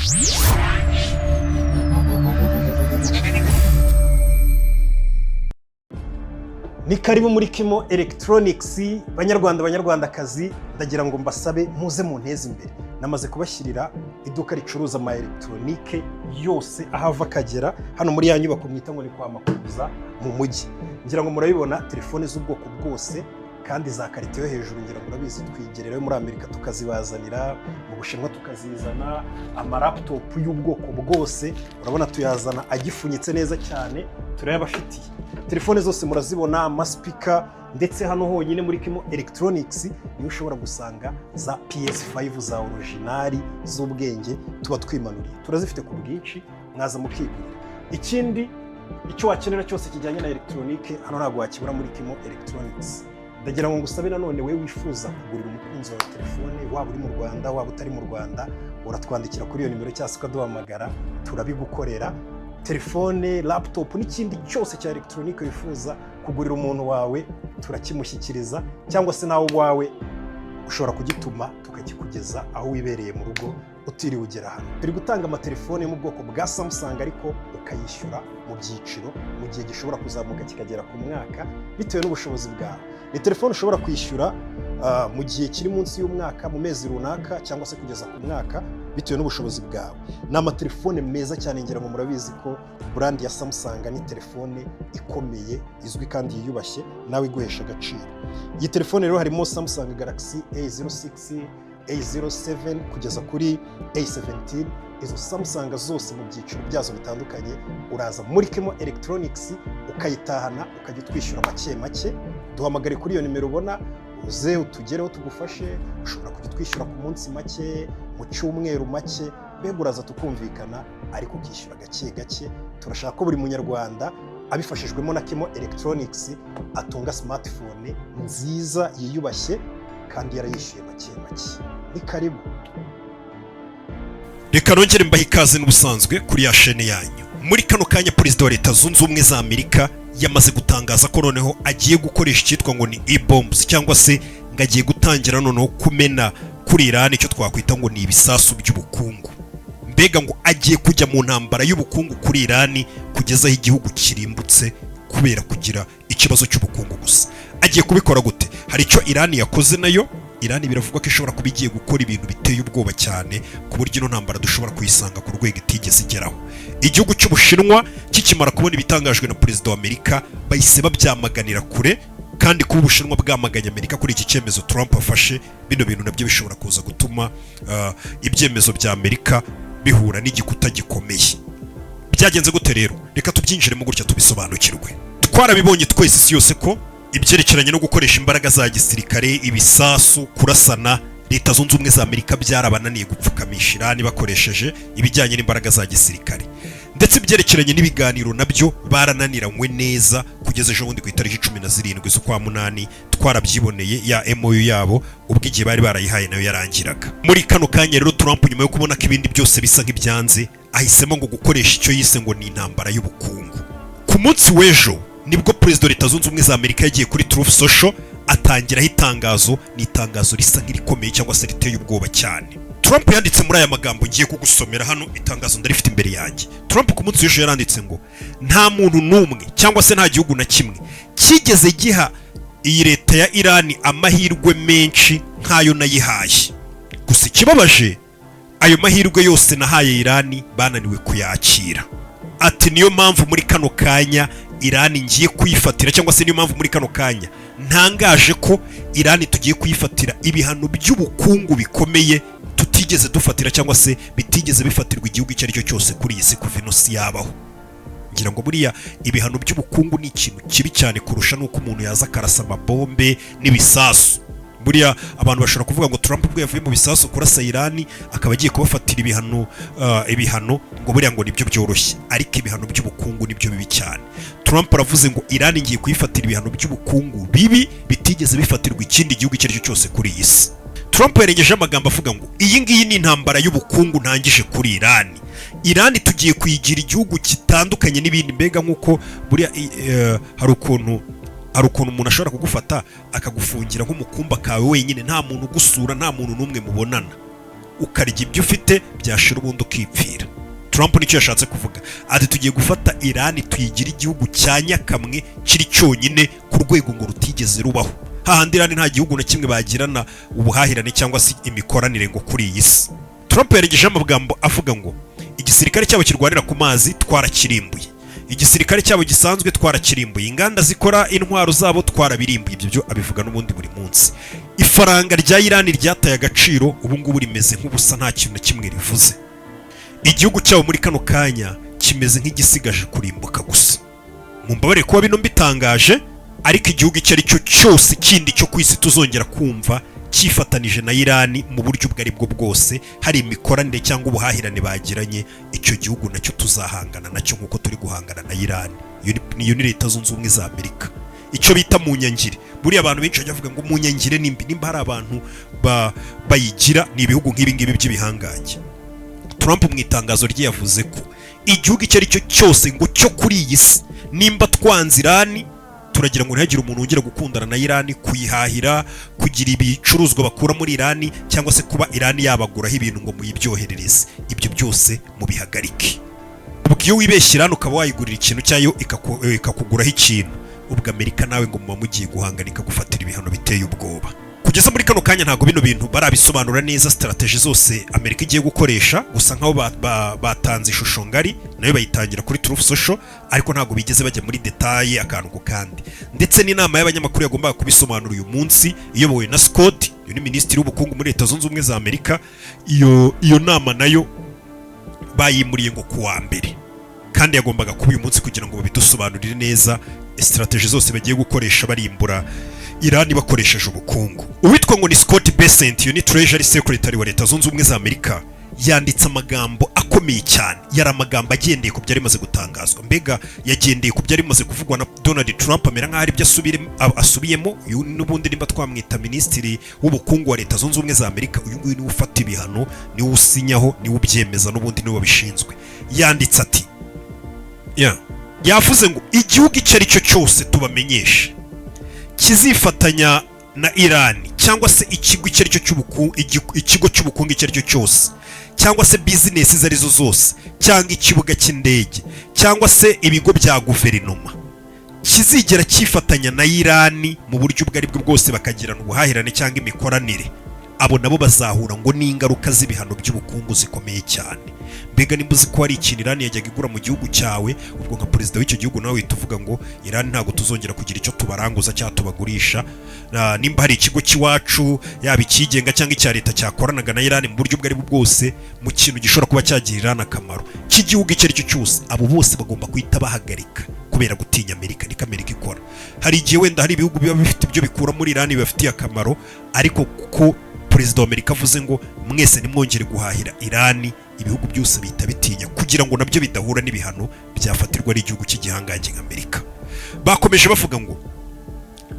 Ni karibu muri Kimo Electronics. Banyarwanda, banyarwandakazi, ndagira ngo mbasabe muze munteze imbere. Namaze kubashyirira iduka ricuruza ama elegitoronike yose aho ava akagera, hano muri ya nyubako mwita ngo ni kwa Makuza mu mujyi. Ngira ngo murabibona, telefone z'ubwoko bwose kandi za qualité yo hejuru. Ngira ngo urabizi, twigererayo muri Amerika tukazibazanira, mu Bushinwa tukazizana. Ama laptop y'ubwoko bwose urabona tuyazana agifunyitse neza cyane, turayabafitiye. Telefone zose murazibona, ama speaker, ndetse hano honyine muri Kimo Electronics niho ushobora gusanga za PS5 za original z'ubwenge tuba twimanuriye. Turazifite ku bwinshi, mwaza mukigurira. Ikindi, icyo wakenera cyose kijyanye na elegitoronike hano ntabwo wakibura muri Kimo Electronics. Ndagira ngo ngusabe nanone, wowe wifuza kugurira umukunzi wawe telefone, waba uri mu Rwanda, waba utari mu Rwanda, uratwandikira kuri iyo nimero cyangwa se ukaduhamagara, turabigukorera. Telefone, laptop n'ikindi cyose cya elegitoronike wifuza kugurira umuntu wawe, turakimushyikiriza, cyangwa se nawe ubwawe ushobora kugituma tukakikugeza aho wibereye mu rugo utiriwe ugera hano. Turi gutanga amatelefone yo mu bwoko bwa Samsung, ariko ukayishyura mu byiciro mu gihe gishobora kuzamuka kikagera ku mwaka bitewe n'ubushobozi bwawe. Ni telefone ushobora kwishyura mu gihe kiri munsi y'umwaka, mu mezi runaka, cyangwa se kugeza ku mwaka bitewe n'ubushobozi bwawe. Ni amatelefone meza cyane. Ngira ngo murabizi ko brand ya Samsung ni telefone ikomeye, izwi kandi yiyubashye, nawe iguhesha agaciro. Iyi telefone rero harimo Samsung Galaxy A06, A07 kugeza kuri A17. Izo Samsung zose mu byiciro byazo bitandukanye, uraza muri Kimo Electronics ukayitahana, ukajya utwishyura make make. Duhamagare kuri iyo nimero ubona, uze utugereho tugufashe. Ushobora kujya utwishyura ku munsi make, mu cyumweru make, mbega uraza tukumvikana, ariko ukishyura gake gake. Turashaka ko buri Munyarwanda abifashijwemo na Kimo Electronics atunga smartphone nziza yiyubashye kandi yarayishyuye make make. Ni karibu. Reka nongere mbahe ikaze n'ubusanzwe kuri ya shene yanyu. Muri kano kanya, perezida wa Leta Zunze Ubumwe za Amerika yamaze gutangaza ko noneho agiye gukoresha icyitwa ngo ni e-bombs, cyangwa se ngo agiye gutangira noneho kumena kuri Iran icyo twakwita ngo ni ibisasu by'ubukungu. Mbega ngo agiye kujya mu ntambara y'ubukungu kuri Iran kugeza aho igihugu kirimbutse kubera kugira ikibazo cy'ubukungu gusa. Agiye kubikora gute? Hari icyo Iran yakoze nayo. Iran biravugwa ko ishobora kuba igiye gukora ibintu biteye ubwoba cyane, ku buryo ino ntambara dushobora kuyisanga ku rwego itigeze igeraho. Igihugu cy'Ubushinwa kikimara kubona ibitangajwe na perezida wa Amerika, bahise babyamaganira kure. Kandi kuba Ubushinwa bwamaganye Amerika kuri iki cyemezo Trump afashe, bino bintu nabyo bishobora kuza gutuma ibyemezo bya Amerika bihura n'igikuta gikomeye. Byagenze gute rero? Reka tubyinjiremo gutya tubisobanukirwe. Twarabibonye twese, isi yose, ko ibyerekeranye no gukoresha imbaraga za gisirikare, ibisasu, kurasana, Leta Zunze Ubumwe za Amerika byarabananiye gupfukamisha Irani bakoresheje ibijyanye n'imbaraga za gisirikare. Ndetse ibyerekeranye n'ibiganiro nabyo barananiranywe neza kugeza ejo bundi ku itariki 17 z'ukwa munani. Twarabyiboneye, ya MOU yabo ubwo igihe bari barayihaye nayo yarangiraga. Muri kano kanya rero, Trump nyuma yo kubona ko ibindi byose bisa nk'ibyanze, ahisemo ngo gukoresha icyo yise ngo ni intambara y'ubukungu. Ku munsi w'ejo nibwo perezida wa Leta Zunze Ubumwe za Amerika yagiye kuri Truth Social atangiraho itangazo. Ni itangazo risa nk'irikomeye cyangwa se riteye ubwoba cyane. Trump yanditse muri aya magambo ngiye kugusomera hano. Itangazo ndarifite imbere yanjye. Trump ku munsi w'ejo yaranditse ngo nta muntu n'umwe cyangwa se nta gihugu na kimwe cyigeze giha iyi leta ya Irani amahirwe menshi nk'ayo nayihaye. Gusa ikibabaje, ayo mahirwe yose nahaye Irani bananiwe kuyakira. Ati niyo mpamvu muri kano kanya Irani ngiye kuyifatira, cyangwa se niyo mpamvu muri kano kanya ntangaje ko Irani tugiye kuyifatira ibihano by'ubukungu bikomeye tutigeze dufatira, cyangwa se bitigeze bifatirwa igihugu icyo ari cyo cyose kuri iyi si kuva ino si yabaho. Ngira ngo buriya ibihano by'ubukungu ni ikintu kibi cyane kurusha n'uko umuntu yaza akarasa amabombe n'ibisasu. Buriya abantu bashobora kuvuga ngo Trump ubwo yavuye mu bisasu kurasa Irani akaba agiye kubafatira ibihano, ngo buriya ngo nibyo byoroshye, ariko ibihano by'ubukungu nibyo bibi cyane. Trump aravuze ngo Irani ngiye kuyifatira ibihano by'ubukungu bibi bitigeze bifatirwa ikindi gihugu icyo ari cyo cyose kuri iyi si. Trump yarengeje amagambo avuga ngo iyi ngiyi ni intambara y'ubukungu ntangije kuri Irani. Irani tugiye kuyigira igihugu kitandukanye n'ibindi. Mbega nk'uko buriya hari ukuntu umuntu ashobora kugufata akagufungira nko mu kumba kawe wenyine, nta muntu ugusura, nta muntu n'umwe mubonana. Ukarya ibyo ufite, byashira ubundi ukipfira. Trump nicyo yashatse kuvuga, ati tugiye gufata Irani tuyigira igihugu cya nyakamwe kiri cyonyine ku rwego ngo rutigeze rubaho, hahandi Irani nta gihugu na kimwe bagirana ubuhahirane cyangwa se imikoranire ngo kuri iyi si. Trump yarengejeho amagambo avuga ngo igisirikare cyabo kirwanira ku mazi twarakirimbuye, igisirikare cyabo gisanzwe twarakirimbuye, inganda zikora intwaro zabo twarabirimbuye. Ibyo byo abivuga n'ubundi buri munsi. Ifaranga rya Irani ryataye agaciro, ubu ngubu rimeze nk'ubusa, nta kintu na kimwe rivuze. Igihugu cyabo muri kano kanya kimeze nk'igisigaje kurimbuka gusa. Mumbabarire kuba bino mbitangaje, ariko igihugu icyo ari cyo cyose kindi cyo ku isi tuzongera kumva cyifatanije na Irani mu buryo ubwo ari bwo bwose, hari imikoranire cyangwa ubuhahirane bagiranye, icyo gihugu nacyo tuzahangana nacyo nk'uko turi guhangana na Irani. Iyo ni Leta Zunze Ubumwe za Amerika. Icyo bita mu nyangire, buriya abantu benshi bajya bavuga ngo mu nyangire nimbi, nimba hari abantu bayigira ni ibihugu nk'ibi ngibi by'ibihangange. Trump mu itangazo rye yavuze ko igihugu icyo ari cyo cyose ngo cyo kuri iyi si, nimba twanze Irani, turagira ngo ntihagire umuntu wongera gukundana na Irani, kuyihahira, kugira ibicuruzwa bakura muri Irani, cyangwa se kuba Irani yabaguraho ibintu ngo muyibyoherereze, ibyo byose mubihagarike. Ubwo iyo wibeshye Irani ukaba wayigurira ikintu cyayo, ikakuguraho ikintu, ubwo Amerika nawe ngo muba mugiye guhangana, ikagufatira ibihano biteye ubwoba. Kugeza muri kano kanya ntabwo bino bintu barabisobanura neza, strategy zose Amerika igiye gukoresha, gusa nkaho batanze ishusho ngari, nayo bayitangira kuri Truth Social, ariko ntabwo bigeze bajya muri détails akantu ku kandi. Ndetse n'inama y'abanyamakuru yagombaga kubisobanura uyu munsi, iyobowe na Scott, uyu ni minisitiri w'ubukungu muri Leta Zunze Ubumwe za Amerika, iyo nama nayo bayimuriye ngo ku wa mbere, kandi yagombaga kuba uyu munsi kugira ngo babidusobanurire neza, strategy zose bagiye gukoresha barimbura Irani bakoresheje ubukungu. Uwitwa ngo ni Scott Bessent, uyu ni Treasury Secretary wa Leta Zunze Ubumwe za Amerika, yanditse amagambo akomeye cyane. Yari amagambo agendeye ku byari bimaze gutangazwa, mbega yagendeye ku byari bimaze kuvugwa na Donald Trump, amera nk'aho ari ibyo asubiyemo. Uyu n'ubundi nimba twamwita minisitiri w'ubukungu wa Leta Zunze Ubumwe za Amerika, uyu nguyu niwe ufata ibihano, niwe usinyaho, niwe ubyemeza, n'ubundi niwe wabishinzwe. Yanditse ati, yavuze ngo igihugu icyo ari cyo cyose, tubamenyeshe, kizifatanya na Irani, cyangwa se ikigo icyo ari cyo cy'ubukungu, ikigo cy'ubukungu icyo ari cyo cyose, cyangwa se bizinesi izo arizo zose, cyangwa ikibuga cy'indege, cyangwa se ibigo bya guverinoma kizigera cyifatanya na Irani mu buryo ubwo ari bwo bwose, bakagirana ubuhahirane cyangwa imikoranire, abo nabo bazahura ngo n'ingaruka z'ibihano by'ubukungu zikomeye cyane. Mbega nimba uzi ko hari ikintu Irani yajyaga igura mu gihugu cyawe, ubwo nka perezida w'icyo gihugu nawe uhita uvuga ngo Irani ntabwo tuzongera kugira icyo tubaranguza cyangwa tubagurisha. Nimba hari ikigo cy'iwacu, yaba ikigenga cyangwa icya leta, cyakoranaga na Irani mu buryo ubwo ari bwo bwose, mu kintu gishobora kuba cyagirira Irani akamaro cy'igihugu icyo ari cyo cyose, abo bose bagomba guhita bahagarika kubera gutinya Amerika. Niko Amerika ikora. Hari igihe wenda hari ibihugu biba bifite ibyo bikura muri Irani bibafitiye akamaro, ariko kuko perezida wa Amerika avuze ngo mwese nimwongere guhahira Irani, ibihugu byose bihita bitinya kugira ngo nabyo bidahura n'ibihano byafatirwa n'igihugu cy'igihangange nka Amerika. Bakomeje bavuga ngo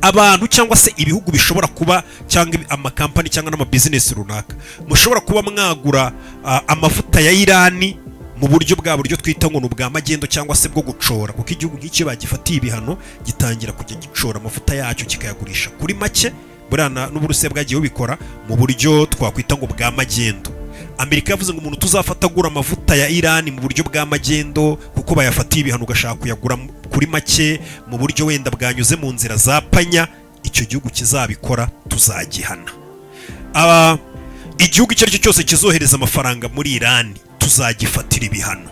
abantu cyangwa se ibihugu bishobora kuba, cyangwa amakampani cyangwa n'amabizinesi runaka, mushobora kuba mwagura amavuta ya Irani mu buryo bwa buryo twita ngo ni ubwa magendo cyangwa se bwo gucora, kuko igihugu nk'iki bagifatiye ibihano gitangira kujya gicora amavuta yacyo kikayagurisha kuri make. Buriya n'Uburusiya bwagiye bubikora mu buryo twakwita ngo bwa magendo. Amerika yavuze ngo umuntu tuzafata agura amavuta ya Irani mu buryo bwa magendo, kuko bayafatiye ibihano, ugashaka kuyagura kuri make mu buryo wenda bwanyuze mu nzira za panya, icyo gihugu kizabikora tuzagihana. Igihugu icyo ari cyo cyose kizohereza amafaranga muri Irani tuzagifatira ibihano.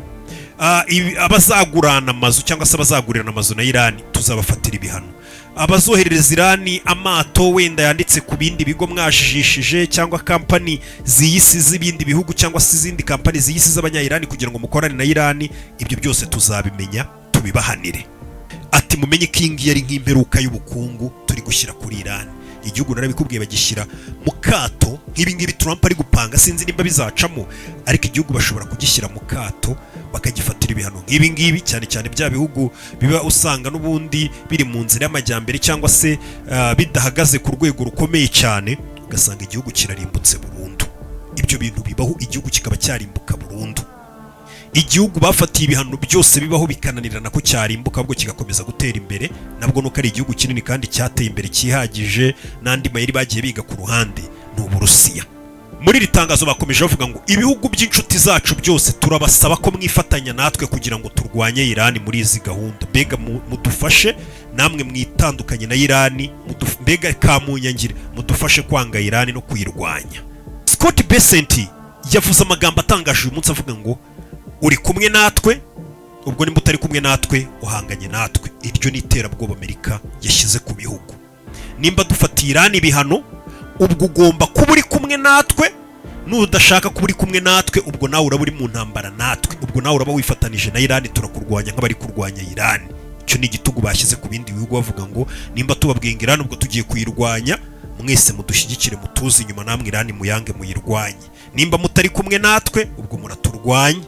Abazagurana amazu cyangwa se abazagurirana amazu na Irani tuzabafatira ibihano. Abazoherereza Irani amato wenda yanditse ku bindi bigo mwajijishije, cyangwa kampani ziyisi z'ibindi bihugu, cyangwa se izindi kampani ziyisi z'abanya-Irani kugira ngo mukorane na Irani, ibyo byose tuzabimenya tubibahanire. Ati mumenye ko iyi ngiyi ari nk'imperuka y'ubukungu turi gushyira kuri Irani. Igihugu narabikubwiye bagishyira mu kato nk'ibi ngibi Trump ari gupanga, sinzi nimba bizacamo, ariko igihugu bashobora kugishyira mu kato bakagifatira ibihano nk'ibi ngibi, cyane cyane bya bihugu biba usanga n'ubundi biri mu nzira y'amajyambere cyangwa se bidahagaze ku rwego rukomeye cyane, ugasanga igihugu kirarimbutse burundu. Ibyo bintu bibaho, igihugu kikaba cyarimbuka burundu. Igihugu bafatiye ibihano byose bibaho bikananirana ko cyarimbuka, ahubwo kigakomeza gutera imbere, nabwo nuko ari igihugu kinini kandi cyateye imbere cyihagije, n'andi mayeri bagiye biga ku ruhande, ni Uburusiya. Muri kano kanya Uburusiya Muri iri tangazo bakomeje bavuga ngo ibihugu by'inshuti zacu byose turabasaba ko mwifatanya natwe kugira ngo turwanye Irani muri izi gahunda. Mbega mudufashe namwe mwitandukanye na Irani, mbega kamunyangire, mudufashe kwanga Irani no kuyirwanya. Scott Bessent yavuze amagambo atangaje uyu munsi, avuga ngo uri kumwe natwe, ubwo nimba utari kumwe natwe uhanganye natwe. Iryo ni iterabwoba Amerika yashyize ku bihugu. Nimba dufatiye Irani ibihano, ubwo ugomba kuba uri kumwe natwe. Nudashaka kuba uri kumwe natwe, ubwo nawe uraba uri mu ntambara natwe, ubwo nawe uraba wifatanije na Irani, turakurwanya nk'abari kurwanya Irani. Icyo ni igitugu bashyize ku bindi bihugu, bavuga ngo nimba tubabwiye ngo Irani ubwo tugiye kuyirwanya, mwese mudushyigikire, mutuze inyuma, namwe Irani muyange, muyirwanye. Nimba mutari kumwe natwe, ubwo muraturwanya.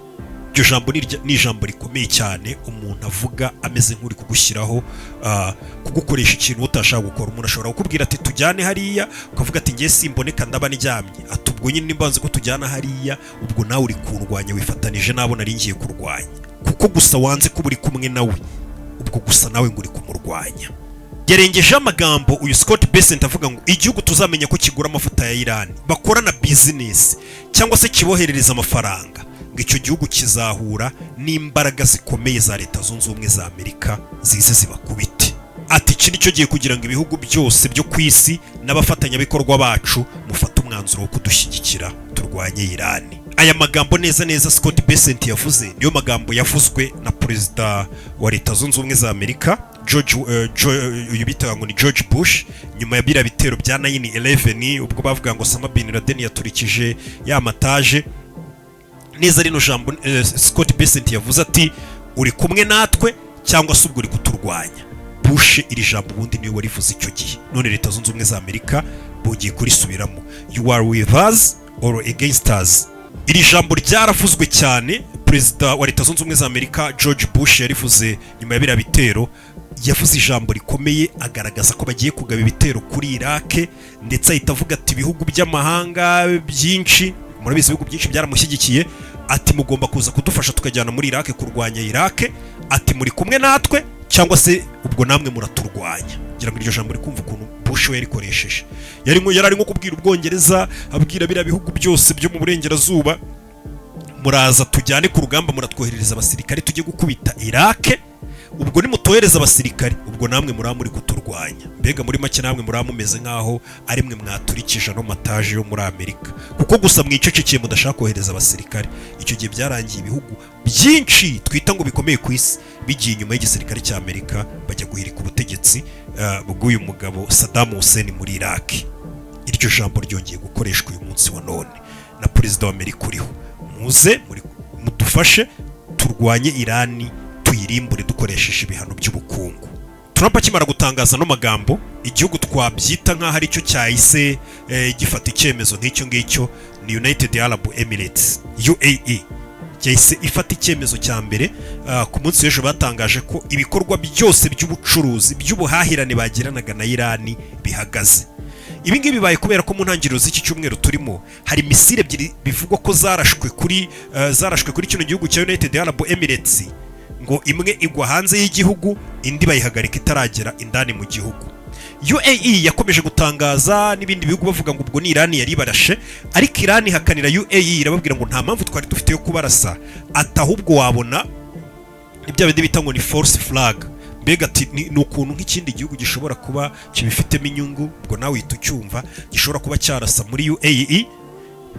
Iryo jambo ni ijambo rikomeye cyane umuntu avuga ameze nk'uri kugushyiraho, kugukoresha ikintu utashaka gukora. Umuntu ashobora kukubwira ati tujyane hariya, ukavuga ati ngiye simboneka, ndaba ndyamye. Ati ubwo nyine nimba nzi ko tujyana hariya, ubwo nawe uri kurwanya, wifatanije n'abo nari ngiye kurwanya, kuko gusa wanze kuba uri kumwe nawe, ubwo gusa nawe ngo uri kumurwanya. Yarengejeho amagambo uyu Scott Bessent avuga ngo igihugu tuzamenya ko kigura amavuta ya Iran, bakorana business cyangwa se kiboherereza amafaranga, ngo icyo gihugu kizahura n'imbaraga zikomeye za Leta Zunze Ubumwe za Amerika zize zibakubite. Ati iki ni cyo gihe kugira ngo ibihugu byose byo ku isi n'abafatanyabikorwa bacu mufate umwanzuro wo kudushyigikira turwanye Irani. Aya magambo neza neza Scott Bessent yavuze niyo magambo yavuzwe na perezida wa Leta Zunze Ubumwe za Amerika George, uyu bitaga ngo ni George Bush, nyuma ya biriya bitero bya 9/11, ubwo bavuga ngo Osama bin Laden yaturikije ya mataje. Neza rino jambo Scott Bessent yavuze ati uri kumwe natwe cyangwa se ubwo uri kuturwanya. Bush iri jambo ubundi niwe warivuze icyo gihe, none Leta Zunze Ubumwe za Amerika bongeye kurisubiramo: "You are with us or against us." Iri jambo ryaravuzwe cyane. Perezida wa Leta Zunze Ubumwe za Amerika George Bush yarivuze nyuma ya biriya bitero. Yavuze ijambo rikomeye agaragaza ko bagiye kugaba ibitero kuri Iraq, ndetse ahita avuga ati ibihugu by'amahanga byinshi, murabizi ibihugu byinshi byaramushyigikiye, ati mugomba kuza kudufasha tukajyana muri Iraq kurwanya Iraq. Ati muri kumwe natwe cyangwa se ubwo namwe muraturwanya. Ngira ngo iryo jambo rikumva ukuntu Bush we yarikoresheje, yari arimo kubwira Ubwongereza, abwira biriya bihugu byose byo mu burengerazuba: muraza tujyane ku rugamba, muratwoherereza abasirikare tujye gukubita Iraq. Ubwo nimutohereza abasirikare, ubwo namwe muraba muri kuturwanya. Mbega muri make namwe muraba mumeze nk'aho ari mwe mwaturikije ano mataje yo muri Amerika, kuko gusa mwicecekeye mudashaka kohereza abasirikare. Icyo gihe byarangiye ibihugu byinshi twita ngo bikomeye ku isi bigiye inyuma y'igisirikare cya Amerika, bajya guhirika ubutegetsi bw'uyu mugabo Saddam Hussein muri Iraq. Iryo jambo ryongeye gukoreshwa uyu munsi wa none na perezida wa Amerika uriho: muze mudufashe turwanye Irani, tuyirimbure dukoresheje ibihano by'ubukungu. Trump akimara gutangaza ano magambo, igihugu twabyita nk'aho aricyo cyahise gifata icyemezo nk'icyo ngicyo ni United Arab Emirates, UAE. Yahise ifata icyemezo cya mbere. Ku munsi w'ejo batangaje ko ibikorwa byose by'ubucuruzi, by'ubuhahirane bagiranaga na Irani bihagaze. Ibi ngibi bibaye kubera ko mu ntangiriro z'iki cyumweru turimo hari misile ebyiri bivugwa ko zarashwe kuri kino gihugu cya United Arab Emirates, ngo imwe igwa hanze y'igihugu, indi bayihagarika itaragera indani mu gihugu. UAE yakomeje gutangaza n'ibindi bihugu bavuga ngo ubwo ni Irani yari ibarashe, ariko Irani ihakanira UAE, irababwira ngo nta mpamvu twari dufite yo kubarasa, ati ahubwo wabona ni bya bindi bita ngo ni false flag. Mbega ati ni ukuntu nk'ikindi gihugu gishobora kuba kibifitemo inyungu, ubwo nawe uhita ucyumva, gishobora kuba cyarasa muri UAE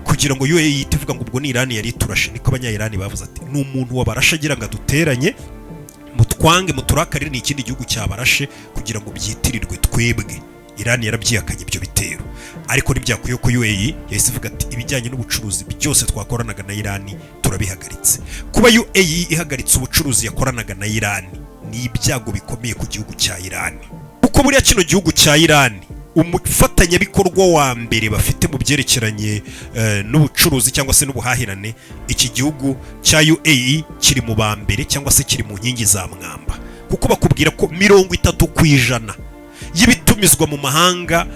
kugira ngo UAE ihite ivuga ngo ubwo ni Irani yari iturashe. Niko abanya-Irani bavuze ati ni umuntu wabarashe agira ngo aduteranye, mutwange, muturakarire, ni ikindi gihugu cyabarashe kugira ngo byitirirwe twebwe. Irani yarabyihakanye ibyo bitero, ariko ntibyakwiye ko UAE yahise ivuga ati ibijyanye n'ubucuruzi byose twakoranaga na Irani turabihagaritse. Kuba UAE ihagaritse ubucuruzi yakoranaga na Irani ni ibyago bikomeye ku gihugu cya Irani, kuko buriya kino gihugu cya Irani umufatanyabikorwa wa mbere bafite mu byerekeranye n'ubucuruzi cyangwa se n'ubuhahirane, iki gihugu cya UAE kiri mu ba mbere cyangwa se kiri mu nkingi za mwamba, kuko bakubwira ko 30% y'ibitumizwa mu mahanga,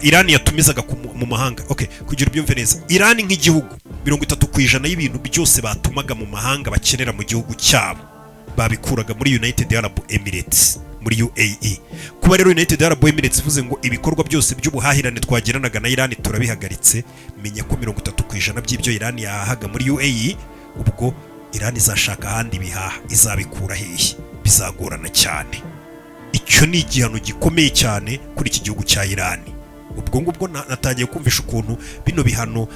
Irani yatumizaga mu mahanga. Okay, kugira ubyumve neza, Irani nk'igihugu, 30% y'ibintu byose batumaga mu mahanga bakenera mu gihugu cyabo babikuraga muri United Arab Emirates. muri UAE. Kuba rero United Arab Emirates ivuze ngo ibikorwa byose by'ubuhahirane twagiranaga na Iran turabihagaritse, menya ko 30% by'ibyo Iran yahahaga muri UAE, ubwo Iran izashaka ahandi bihaha. Izabikura hehe? Bizagorana cyane. Icyo ni igihano gikomeye cyane kuri iki gihugu cya Iran. Ubwo ngubwo natangiye kumvisha ukuntu bino bihano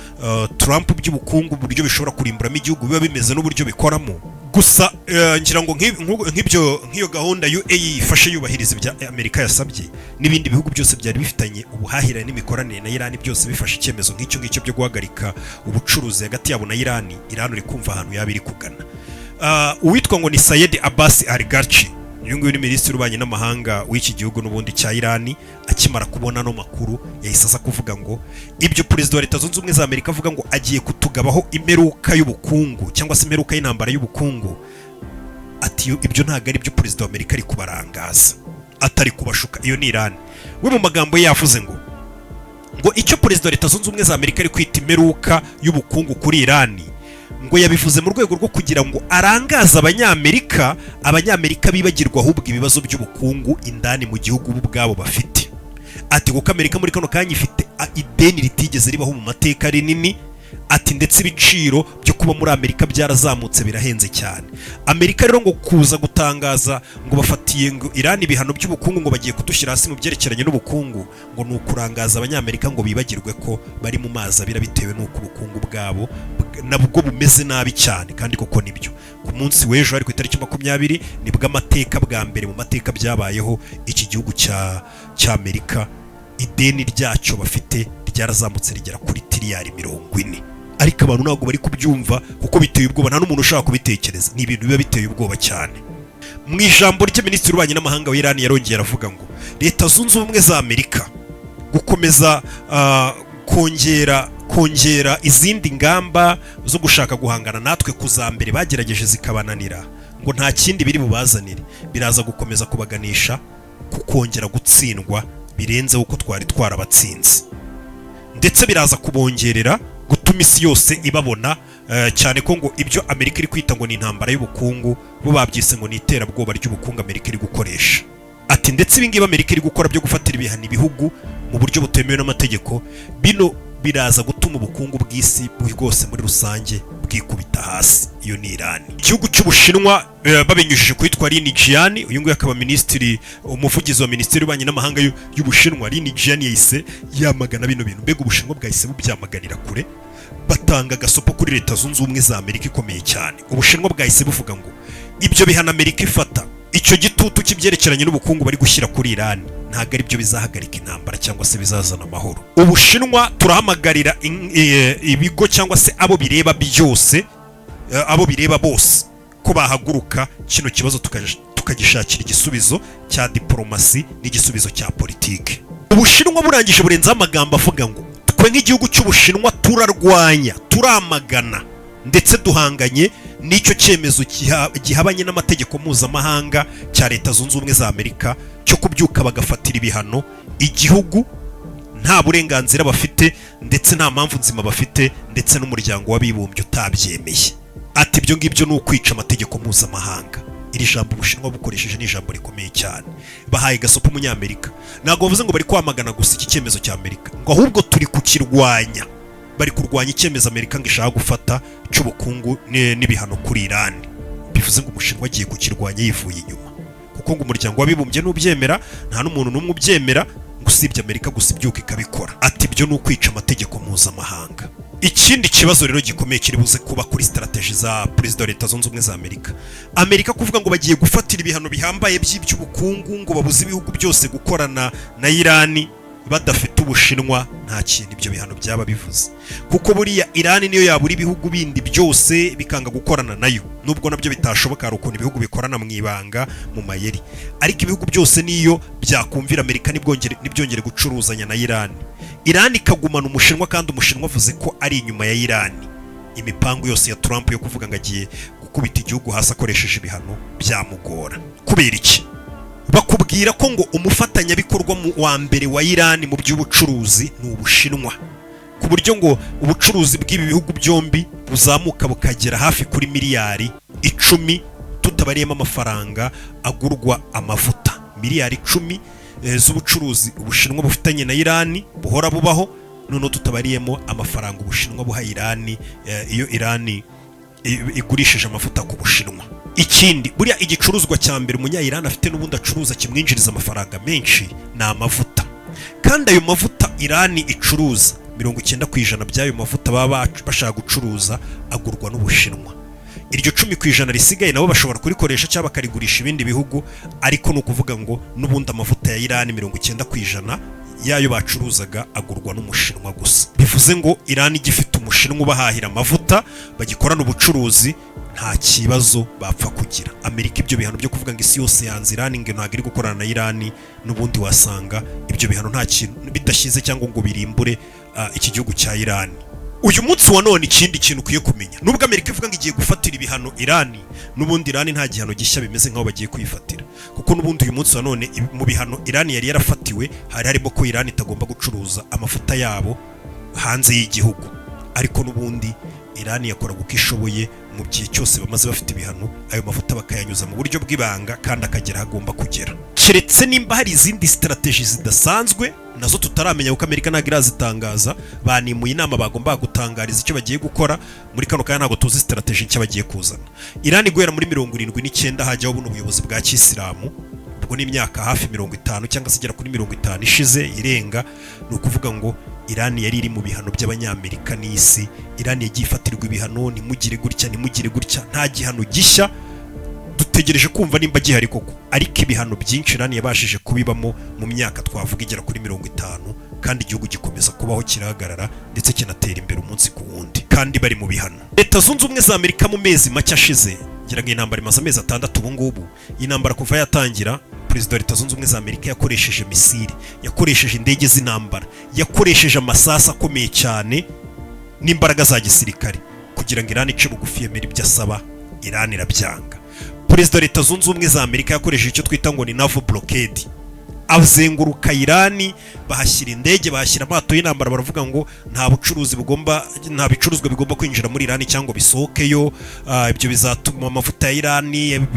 Trump by'ubukungu, uburyo bishobora kurimburamo igihugu biba bimeze n'uburyo bikoramo. Gusa ngira ngo nk'ibyo, nk'iyo gahunda UAE ifashe yubahiriza ibya Amerika yasabye, n'ibindi bihugu byose byari bifitanye ubuhahirane n'imikoranire na Iran byose bifashe icyemezo nk'icyo ngicyo byo guhagarika ubucuruzi hagati yabo na Iran, Iran uri kumva ahantu yaba iri kugana. Uwitwa ngo ni Sayed Abbas Araghchi, uyu nguyu ni minisitiri w'ububanyi n'amahanga w'iki gihugu n'ubundi cya Irani, akimara kubona ano makuru yahise aza kuvuga ngo ibyo perezida wa Leta Zunze Ubumwe za Amerika avuga ngo agiye kutugabaho imperuka y'ubukungu cyangwa se imperuka y'intambara y'ubukungu, ati ibyo ntabwo ari byo, perezida wa Amerika ari kubarangaza, atari kubashuka. Iyo ni Irani. We mu magambo ye yavuze ngo icyo perezida wa Leta Zunze Ubumwe za Amerika ari kwita imperuka y'ubukungu kuri Irani, ngo yabivuze mu rwego rwo kugira ngo arangaze Abanyamerika, Abanyamerika bibagirwa ahubwo ibibazo by'ubukungu indani mu gihugu bo ubwabo bafite. Ati kuko Amerika muri kano kanya ifite ideni ritigeze ribaho mu mateka rinini, ati ndetse ibiciro byo kuba muri Amerika byarazamutse, birahenze cyane. Amerika rero ngo kuza gutangaza ngo bafatiye ngo Iran ibihano by'ubukungu, ngo bagiye kudushyira hasi mu byerekeranye n'ubukungu, ngo ni ukurangaza Abanyamerika ngo bibagirwe ko bari mu mazi abira bitewe n'uko ubukungu bwabo nabwo bumeze nabi cyane. Kandi koko nibyo, ku munsi w'ejo, ari ku itariki 20, nibwo amateka bwa mbere mu mateka byabayeho, iki gihugu cya cy'Amerika ideni ryacyo bafite ryarazamutse rigera kuri tiriyari 40. Ariko abantu ntabwo bari kubyumva kuko biteye ubwoba, nta n'umuntu ushaka kubitekereza, ni ibintu biba biteye ubwoba cyane. Mu ijambo rye, minisitiri w'ububanyi n'amahanga wa Iran yarongeye aravuga ngo Leta Zunze Ubumwe za Amerika gukomeza kongera izindi ngamba zo gushaka guhangana natwe kuza mbere bagerageje zikabananira, ngo nta kindi biri bubazanire, biraza gukomeza kubaganisha ku kongera gutsindwa birenze uko twari twarabatsinze, ndetse biraza kubongerera gutuma isi yose ibabona, cyane ko ngo ibyo Amerika iri kwita ngo ni intambara y'ubukungu, bo babyise ngo ni iterabwoba ry'ubukungu Amerika iri gukoresha. Ati ndetse ibi ngibi Amerika iri gukora byo gufatira ibihano ibihugu mu buryo butemewe n'amategeko, bino biraza gutuma ubukungu bw'isi bwose muri rusange bwikubita hasi. Iyo ni Iran. Igihugu cy'Ubushinwa, babinyujije kwitwa Lin Jian, uyu nguyu akaba minisitiri, umuvugizi wa minisiteri y'ububanyi n'amahanga y'Ubushinwa, Lin Jian yahise yamagana bino bintu. Mbega Ubushinwa bwahise bubyamaganira kure, batanga agasopo kuri Leta Zunze Ubumwe za Amerika ikomeye cyane. Ubushinwa bwahise buvuga ngo ibyo bihano Amerika ifata, icyo gitutu cy'ibyerekeranye n'ubukungu bari gushyira kuri Iran, ntabwo ari byo bizahagarika intambara cyangwa se bizazana amahoro. Ubushinwa turahamagarira ibigo cyangwa se abo bireba byose, abo bireba bose ko bahaguruka kino kibazo tukagishakira igisubizo cya diporomasi n'igisubizo cya politike. Ubushinwa burangije burenzaho amagambo avuga ngo twe nk'igihugu cy'Ubushinwa turarwanya, turamagana ndetse duhanganye n'icyo cyemezo gihabanye n'amategeko mpuzamahanga cya Leta Zunze Ubumwe za Amerika cyo kubyuka bagafatira ibihano igihugu nta burenganzira bafite ndetse nta mpamvu nzima bafite, ndetse n'Umuryango w'Abibumbye utabyemeye. Ati ibyo ngibyo ni ukwica amategeko mpuzamahanga. Iri jambo Ubushinwa bukoresheje ni ijambo rikomeye cyane, bahaye gasopo umunyamerika. Ntabwo bavuze ngo bari kwamagana gusa iki cyemezo cya Amerika, ngo ahubwo turi kukirwanya. Bari kurwanya icyemezo Amerika ngo ishaka gufata cy'ubukungu n'ibihano kuri Iran. Bivuze ngo Umushinwa agiye kukirwanya yivuye inyuma, kuko ngo Umuryango w'Abibumbye n'ubyemera, nta n'umuntu n'umwe ubyemera, ngo usibye Amerika gusa ibyuka ikabikora. Ati ibyo ni ukwica amategeko mpuzamahanga. Ikindi kibazo rero gikomeye kiri buze kuba kuri strategy za perezida wa Leta Zunze Ubumwe za Amerika, Amerika kuvuga ngo bagiye gufatira ibihano bihambaye by'iby'ubukungu, ngo babuze ibihugu byose gukorana na Irani, badafite Ubushinwa nta kintu ibyo bihano byaba bivuze, kuko buriya Irani niyo yabura ibihugu bindi byose bikanga gukorana nayo, nubwo nabyo bitashoboka, hari ukuntu ibihugu bikorana mu ibanga, mu mayeri, ariko ibihugu byose niyo byakumvira Amerika ntibyongere gucuruzanya na Irani, Irani ikagumana Umushinwa, kandi Umushinwa avuze ko ari inyuma ya Irani, imipangu yose ya Trump yo kuvuga ngo agiye gukubita igihugu hasi akoresheje ibihano byamugora. Kubera iki? Bakubwira ko ngo umufatanyabikorwa wa mbere wa Irani mu by'ubucuruzi ni Ubushinwa, ku buryo ngo ubucuruzi bw'ibi bihugu byombi buzamuka bukagera hafi kuri miliyari 10, tutabariyemo amafaranga agurwa amavuta. miliyari 10 z'ubucuruzi Ubushinwa bufitanye na Irani buhora bubaho, noneho tutabariyemo amafaranga Ubushinwa buha Irani iyo Irani igurishije amavuta ku Bushinwa. Ikindi, buriya igicuruzwa cya mbere umunya-Irani afite n'ubundi acuruza kimwinjiriza amafaranga menshi ni amavuta. Kandi ayo mavuta Irani icuruza, 90% by'ayo mavuta baba bashaka gucuruza agurwa n'Ubushinwa. Iryo 10% risigaye nabo bashobora kurikoresha cyangwa bakarigurisha ibindi bihugu, ariko ni ukuvuga ngo n'ubundi amavuta ya Irani, 90% yayo bacuruzaga agurwa n'Umushinwa gusa. Bivuze ngo Irani igifite Umushinwa ubahahira amavuta, bagikorana ubucuruzi, nta kibazo bapfa kugira. Amerika ibyo bihano byo kuvuga ngo isi yose yanze Irani, ngo ntabwo iri gukorana na Irani, n'ubundi wasanga ibyo bihano nta kintu bidashyize cyangwa ngo birimbure iki gihugu cya Irani. Uyu munsi wa none, ikindi kintu ukwiye kumenya, nubwo Amerika ivuga ngo igiye gufatira ibihano Irani, n'ubundi Irani nta gihano gishya bimeze nk'aho bagiye kuyifatira, kuko n'ubundi uyu munsi wa none mu bihano Irani yari yarafatiwe hari harimo ko Irani itagomba gucuruza amavuta yabo hanze y'igihugu. Ariko n'ubundi Irani yakoraga uko ishoboye mu gihe cyose bamaze bafite ibihano, ayo mavuta bakayanyuza mu buryo bw'ibanga kandi akagera aho agomba kugera, keretse nimba hari izindi strategy zidasanzwe nazo tutaramenya, kuko Amerika ntabwo irazitangaza. Banimuye inama bagombaga gutangariza icyo bagiye gukora. Muri kano kanya ntabwo tuzi strategy nshya bagiye kuzana. Irani guhera muri 79 hajyaho buno buyobozi bwa kisilamu, ubwo ni imyaka hafi 50 cyangwa se igera kuri 50 ishize irenga. Ni ukuvuga ngo Irani yari iri mu bihano by'Abanyamerika n'isi. Irani yagiye ifatirwa ibihano, ntimugire gutya, ntimugire gutya. Nta gihano gishya dutegereje kumva nimba gihari koko, ariko ibihano byinshi Irani yabashije kubibamo mu myaka twavuga igera kuri 50, kandi igihugu gikomeza kubaho, kirahagarara, ndetse kinatera imbere umunsi ku wundi kandi bari mu bihano. Leta Zunze Ubumwe za Amerika mu mezi make ashize, ngira ngo intambara imaze amezi 6 ubu ngubu, iyi ntambara kuva yatangira, Perezida wa Leta Zunze Ubumwe za Amerika yakoresheje misile, yakoresheje indege z'intambara, yakoresheje amasasu akomeye cyane n'imbaraga za gisirikare kugira ngo Irani ice bugufi yemere ibyo asaba. Irani irabyanga. Perezida wa Leta Zunze Ubumwe za Amerika yakoresheje icyo twita ngo ni naval blockade, azenguruka Irani, bahashyira indege, bahashyira amato y'intambara, baravuga ngo nta bucuruzi bugomba, nta bicuruzwa bigomba kwinjira muri Irani cyangwa bisohokeyo. Ibyo bizatuma amavuta ya Irani,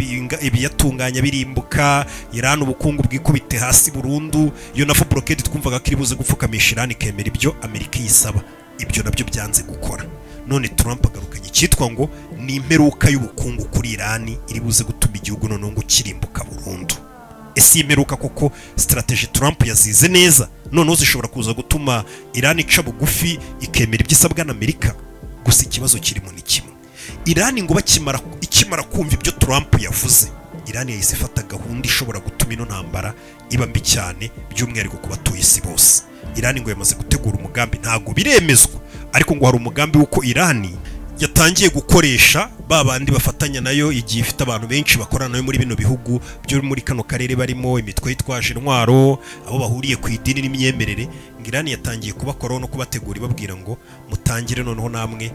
ibiyatunganya birimbuka, Irani ubukungu bwikubite hasi burundu. Iyo naval blockade twumvaga ko iri buze gupfukamisha Irani ikemera ibyo Amerika iyisaba, ibyo nabyo byanze gukora. None Trump agarukanye icyitwa ngo ni imperuka y'ubukungu kuri Irani, iri buze gutuma igihugu noneho ngo kirimbuka burundu. Ese iyi mperuka koko strategy Trump yazize neza, noneho zishobora kuza gutuma Irani ica bugufi ikemera ibyo isabwa na Amerika? Gusa ikibazo kirimo ni kimwe: Irani ngo bakimara ikimara kumva ibyo Trump yavuze, Irani yahise ifata gahunda ishobora gutuma ino ntambara iba mbi cyane, by'umwihariko ku batuye isi bose. Irani ngo yamaze gutegura umugambi, ntabwo biremezwa, ariko ngo hari umugambi w'uko Irani yatangiye gukoresha ba bandi bafatanya nayo, igihe ifite abantu benshi bakorana nayo muri bino bihugu byo muri kano karere, barimo imitwe yitwaje intwaro, abo bahuriye ku idini n'imyemerere. Ngo Irani yatangiye kubakoraho no kubategura, ibabwira ngo mutangire noneho namwe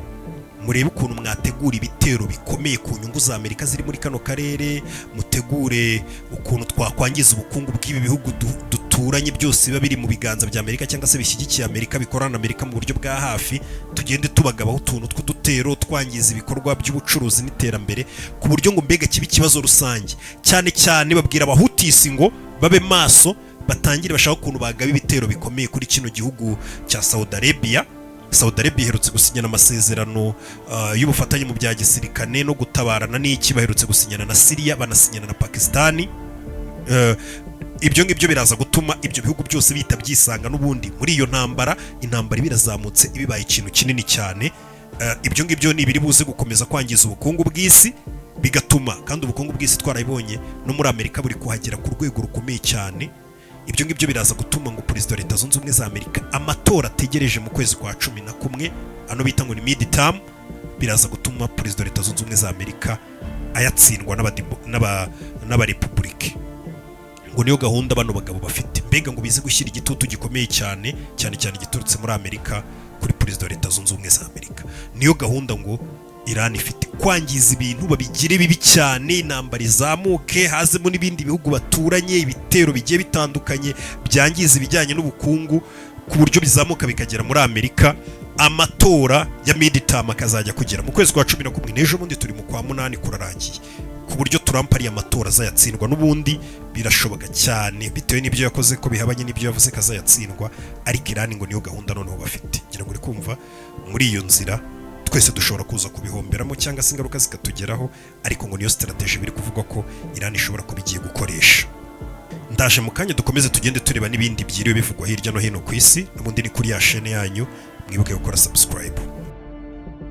murebe ukuntu mwategura ibitero bikomeye ku nyungu za Amerika ziri muri kano karere, mutegure ukuntu twakwangiza ubukungu bw'ibi bihugu duturanye byose biba biri mu biganza bya Amerika cyangwa se bishyigikiye Amerika, bikorana na Amerika mu buryo bwa hafi, tugende tubagabaho utuntu tw'udutero twangiza ibikorwa by'ubucuruzi n'iterambere, ku buryo ngo mbega kiba ikibazo rusange cyane cyane. Babwira Abahutisi ngo babe maso, batangire bashaka ukuntu bagaba ibitero bikomeye kuri kino gihugu cya Saudi Arabia. Saudi Arabia iherutse gusinyana amasezerano y'ubufatanye mu bya gisirikane no gutabarana n'iki, baherutse gusinyana na Syria, banasinyana na Pakistani. Ibyo ngibyo biraza gutuma ibyo bihugu byose bihita byisanga n'ubundi muri iyo ntambara. Intambara iba irazamutse, ibibaye ikintu kinini cyane. Ibyo ngibyo ni ibiri buze gukomeza kwangiza ubukungu bw'isi, bigatuma kandi ubukungu bw'isi twarabibonye no muri Amerika buri kuhagera ku rwego rukomeye cyane. Ibyo ngibyo biraza gutuma ngo Perezida wa Leta Zunze Ubumwe za Amerika, amatora ategereje mu kwezi kwa 11, ano bita ngo ni mid term, biraza gutuma Perezida wa Leta Zunze Ubumwe za Amerika ayatsindwa n'abarepubulike. Ngo niyo gahunda bano bagabo bafite, mbega ngo bize gushyira igitutu gikomeye cyane cyane cyane giturutse muri Amerika kuri Perezida wa Leta Zunze Ubumwe za Amerika. Niyo gahunda ngo Iran ifite, kwangiza ibintu babigire bibi cyane, intambara izamuke, hazemo n'ibindi bihugu baturanye, ibitero bigiye bitandukanye byangiza ibijyanye n'ubukungu, ku buryo bizamuka bikagera muri Amerika, amatora ya midterm akazajya kugera mu kwezi kwa 11 n'ejo bundi turi mu kwa munani kurarangiye, ku ku buryo Trump ariya matora azayatsindwa. N'ubundi birashoboka cyane, bitewe n'ibyo yakoze, ko bihabanye n'ibyo yavuze ko azayatsindwa. Ariko Iran ngo niyo gahunda noneho bafite. Ngira ngo uri kumva, muri iyo nzira twese dushobora kuza kubihomberamo cyangwa se ingaruka zikatugeraho, ariko ngo niyo strategy biri kuvugwa ko Iran ishobora kuba igiye gukoresha. Ndaje mu kanya dukomeze tugende tureba n'ibindi byiriwe bivugwa hirya no hino ku isi. N'ubundi ni kuri ya chaîne yanyu, mwibuke gukora subscribe.